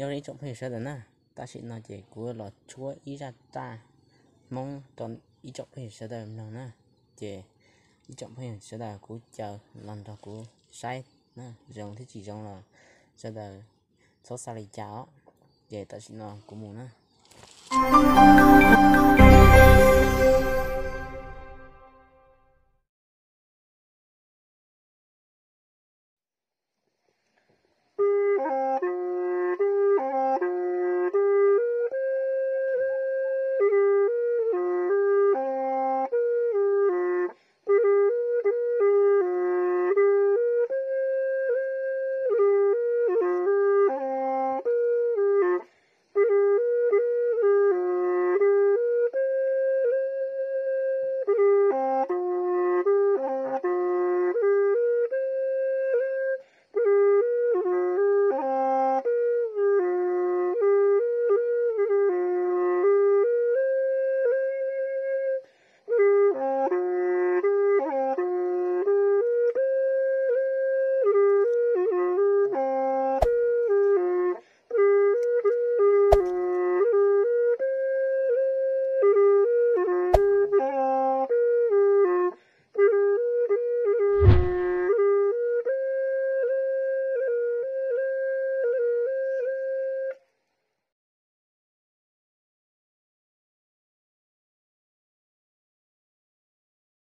Nyob zoo ib tsoom phooj ywg sawv daws na, tam sim no ces kuv los tshuab ib zaj raj Hmoob rau ib tsoom phooj ywg sawv daws mloog na. Ces ib tsoom phooj ywg sawv daws kuv caw los nrog kuv saib na, zoo thiab tsis zoo los sawv daws txhob xav li cas os. Ces tam sim no kuv mus na.